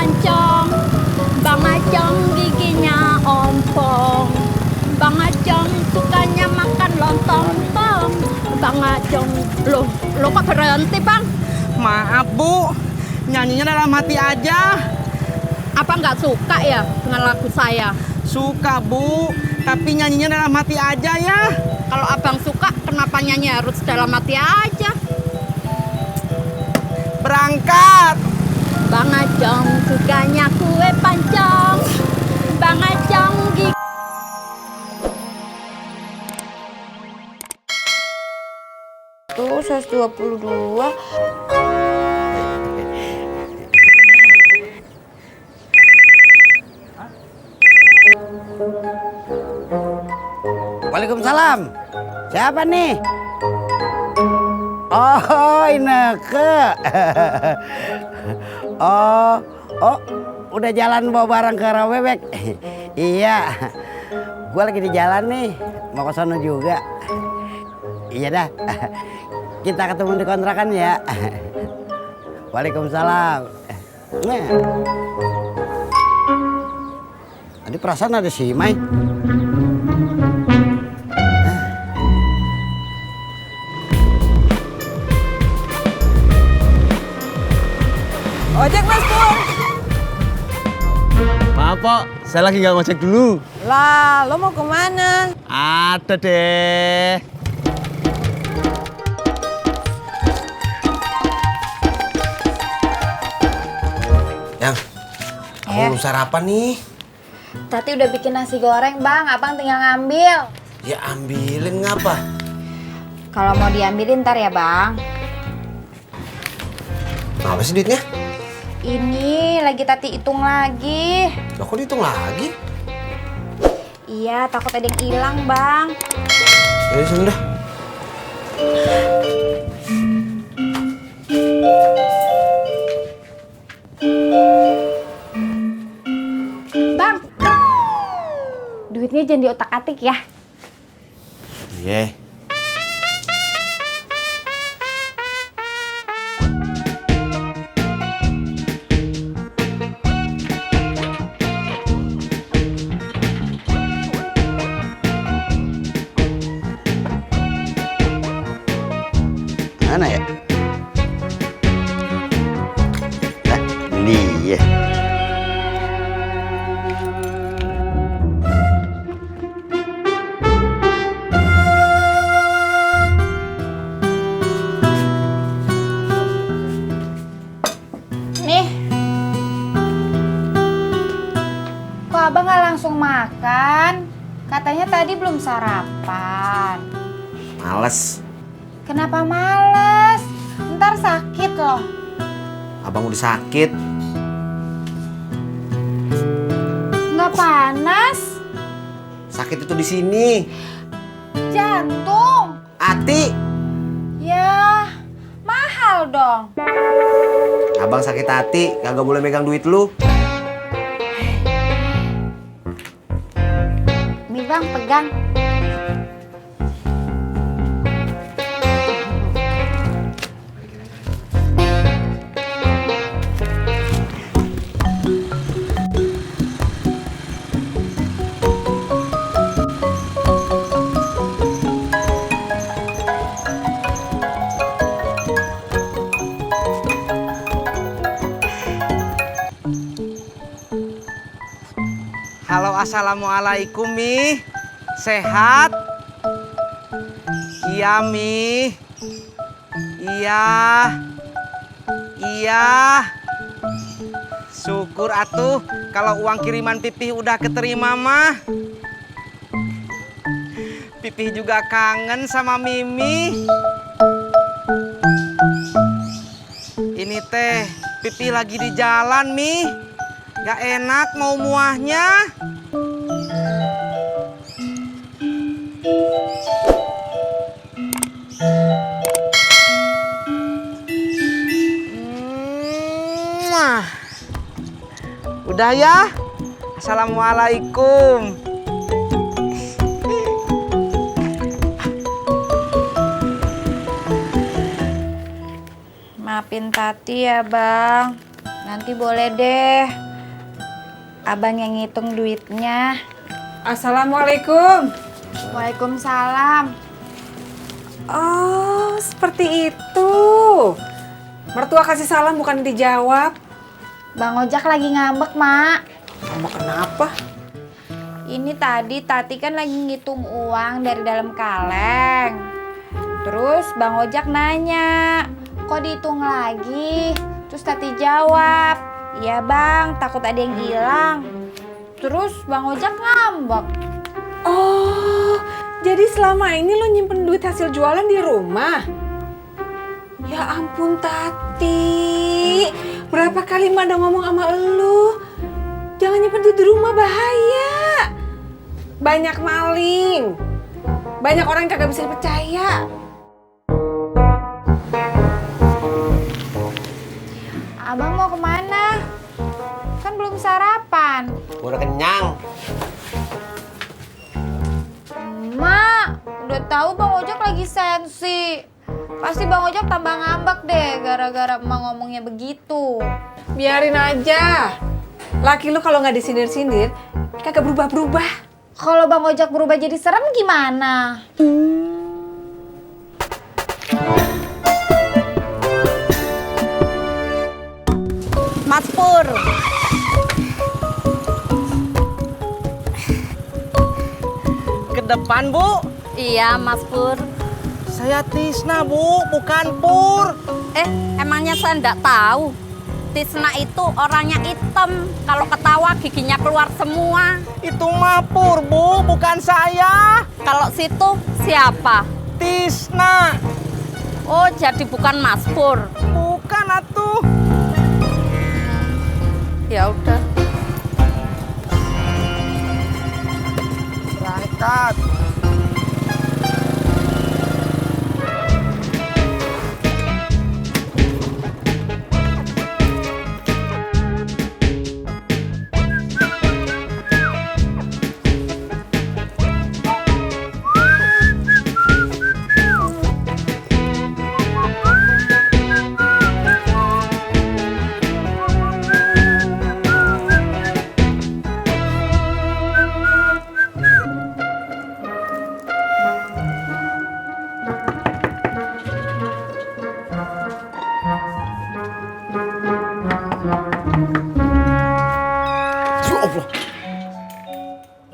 pancong. Bang Ajong giginya ompong. Bang Ajong sukanya makan lontong-tong. Bang Ajong, lo kok berhenti bang? Maaf Bu, nyanyinya dalam hati aja. Apa nggak suka ya dengan lagu saya? Suka Bu, tapi nyanyinya dalam hati aja ya. Kalau abang suka, kenapa nyanyi harus dalam hati aja? Berangkat. Bang Ajong sukanya kue pancong. Bang Ajong Tuh 122. Waalaikumsalam. Siapa nih? Oh, Ineke. Oh, udah jalan bawa barang ke Rawebek. Iya. Gua lagi di jalan nih, mau ke sono juga. Iya dah. Kita ketemu di kontrakan ya. Waalaikumsalam. Nah. Tadi perasaan ada si Mai. Ojek Mas Pur. Maaf Pok, saya lagi nggak ngojek dulu. Lah, lo mau kemana? Ada deh. Yang, aku belum sarapan nih. Tati udah bikin nasi goreng bang, abang tinggal ngambil. Ya ambilin ngapa? Kalau mau diambilin ntar ya bang. Apa sih duitnya? Ini lagi Tati hitung lagi. Loh, kok dihitung lagi? Iya, takut ada yang hilang bang. Ya sudah. Bang, duitnya jangan diotak-atik ya. Iya. Mana ya? Dia. Nih. Kok abang nggak langsung makan? Katanya tadi belum sarapan. Males. Kenapa males? Ntar sakit loh. Abang udah sakit. Nggak panas? Sakit itu di sini. Jantung. Hati. Ya, mahal dong. Abang sakit hati, kagak boleh megang duit lu. Nih bang, pegang. Halo, assalamualaikum Mi. Sehat? Iya Mi. Iya. Iya. Syukur atuh kalau uang kiriman Pipih udah keterima mah. Pipih juga kangen sama Mimi. Ini teh Pipih lagi di jalan Mi. Gak enak mau muahnya. Udah ya. Assalamualaikum. Maafin Tati ya bang. Nanti boleh deh. Abang yang ngitung duitnya. Assalamualaikum. Waalaikumsalam. Oh, seperti itu. Mertua kasih salam bukan dijawab. Bang Ojak lagi ngambek, Mak. Kamu kenapa? Ini tadi Tati kan lagi ngitung uang dari dalam kaleng. Terus Bang Ojak nanya, kok dihitung lagi? Terus Tati jawab, iya Bang, takut ada yang hilang. Terus Bang Ojak ngambek. Oh, jadi selama ini lo nyimpen duit hasil jualan di rumah? Ya ampun Tati, berapa kali Mak udah ngomong sama elu? Jangan nyimpen duit di rumah, bahaya. Banyak maling, banyak orang yang kagak bisa dipercaya. Abang mau kemana? Kan belum sarapan. Udah kenyang. Mak, udah tahu Bang Ojak lagi sensi. Pasti Bang Ojak tambah ngambek deh gara-gara emak ngomongnya begitu. Biarin aja. Laki lu kalau nggak disindir-sindir, kagak berubah-berubah. Kalau Bang Ojak berubah jadi serem gimana? Mas Pur. Ke depan, Bu. Iya, Mas Pur. Saya Tisna, Bu, bukan Pur. Emangnya saya enggak tahu. Tisna itu orangnya hitam. Kalau ketawa giginya keluar semua. Itu mah Pur, Bu, bukan saya. Kalau situ siapa? Tisna. Oh, jadi bukan Mas Pur. Bukan atuh. Ya udah. Berangkat.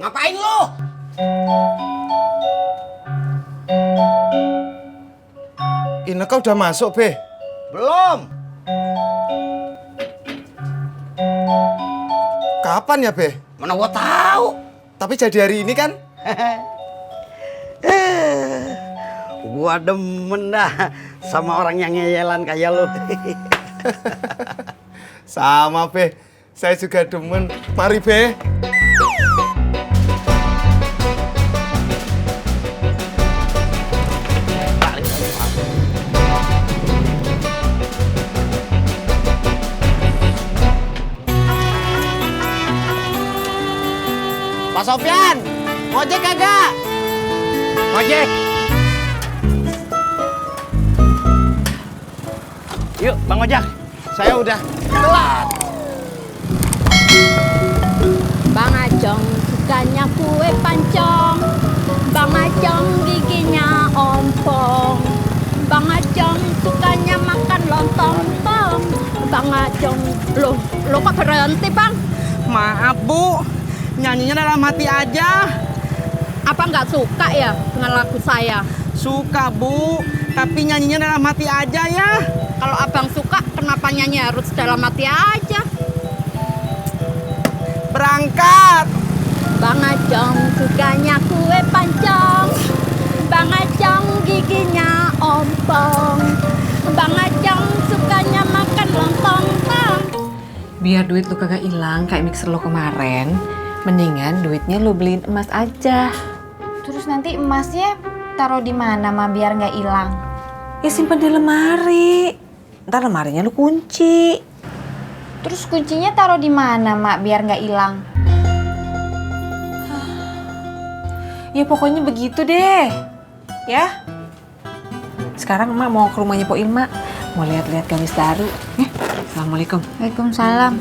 Ngapain lo? Ineke udah masuk, Be? Belum. Kapan ya, Be? Mana gua tahu. Tapi jadi hari ini kan? Gua demen dah sama orang yang ngeyelan kayak lo. Sama, Be. Saya juga demen. Mari, Be. Pak Sofyan, ngojek kagak? Ojek. Yuk, Bang Ojak. Saya udah telat. Bang Ajong sukanya kue pancong. Bang Ajong giginya ompong. Bang Ajong sukanya makan lontong-tong. Bang Ajong, lo kok berhenti, Bang? Maaf, Bu. Nyanyinya dalam hati aja. Apa nggak suka ya dengan lagu saya? Suka, Bu. Tapi nyanyinya dalam hati aja ya. Kalau abang suka, kenapa nyanyi harus dalam hati aja? Berangkat. Bang Ajong sukanya kue pancong. Bang Ajong giginya ompong. Bang Ajong sukanya makan lontong-tong. Biar duit lu kagak hilang kayak mixer lo kemarin, mendingan duitnya lu beliin emas aja. Terus nanti emasnya taruh di mana, Ma, biar nggak hilang? Ya simpen di lemari. Ntar lemarinya lu kunci. Terus kuncinya taruh di mana, Mak, biar nggak hilang? Ya pokoknya begitu deh. Ya. Sekarang Emak mau ke rumahnya Po Ilma, mau lihat-lihat gamis baru. Ya. Assalamualaikum. Waalaikumsalam.